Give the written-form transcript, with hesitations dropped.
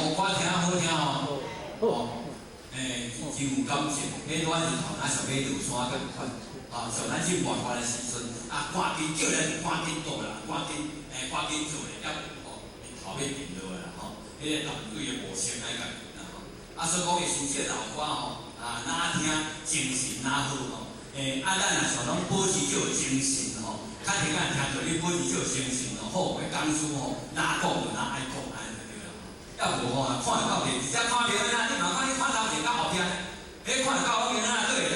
哦，歌聽好聽哦，哦，真有感情。彼拄仔是頭若上尾落山仝款，啊，像咱這活活的時陣，啊，趕緊叫咱趕緊倒啦，趕緊，趕緊做咧，抑無吼，頭尾停落來啦吼，彼個淡水的模式來共啦吼。啊，所以講伊是這老歌吼，啊，若聽精神若好吼。啊，咱若想攏保持這個精神吼，較聽咱聽著你保持這個精神吼，好，的講師吼，若講就若愛講，按呢就對啦。抑無吼，看會到袂，直接看袂啦，你嘛看你看頭前佮後壁，彼看會到後面啊，對。